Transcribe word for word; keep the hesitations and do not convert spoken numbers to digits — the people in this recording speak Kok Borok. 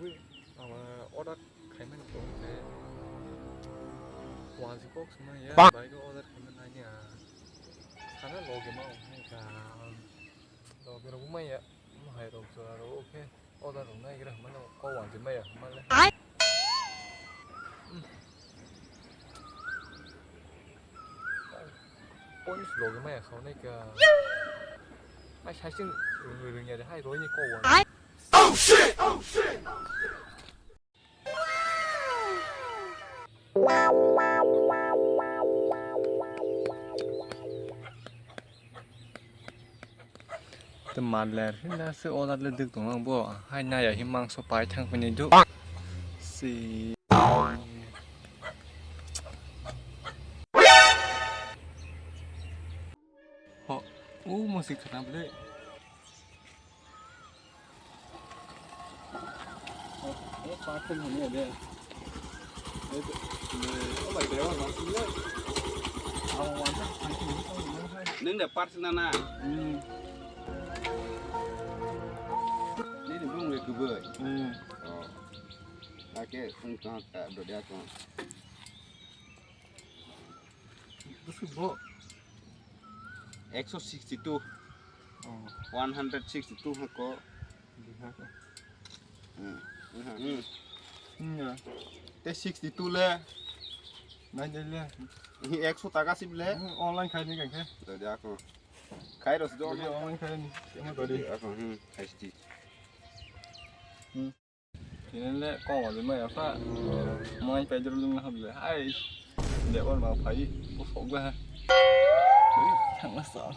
Ui, ama order khaimani tong khe. Wansi kok sima ya, bike order khaimani nanya. Sana loge ma ong ka. Loge rok ma ya, ma hai rok jora rok khe order rok nai gra ma no ko wansi ma ya ma le. Points loge ma ya khaunai ka. Mai saichung rwngya de hai roi ni ko wansi. Tei madler hwnna se order le dwk tong ang bo hai naya hi mangso pai thang phai nai duk. Si. Ho, u mo si khana ble. Nung de parts na na. Nini bung le kubui. Oh. Ake sung tang ta do dia ko. Busu bo. Ekso sixty two. Oh. One hundred sixty two hako. Hmm. Hmm. Hmm, ya. Te sixty two le. Nai de le. Hi ekso taka sip le. Hmm, online khai ni kangkhe. Dadi ako. Khai ros do. Dadi online khai ni. Ema dadi. Ako, hmm, khai sti. Hmm. Tini le kong wadi mai apa? Mai pedro lung hab le. Hai. De or ma phai. Ko sok ba. Thang la sa.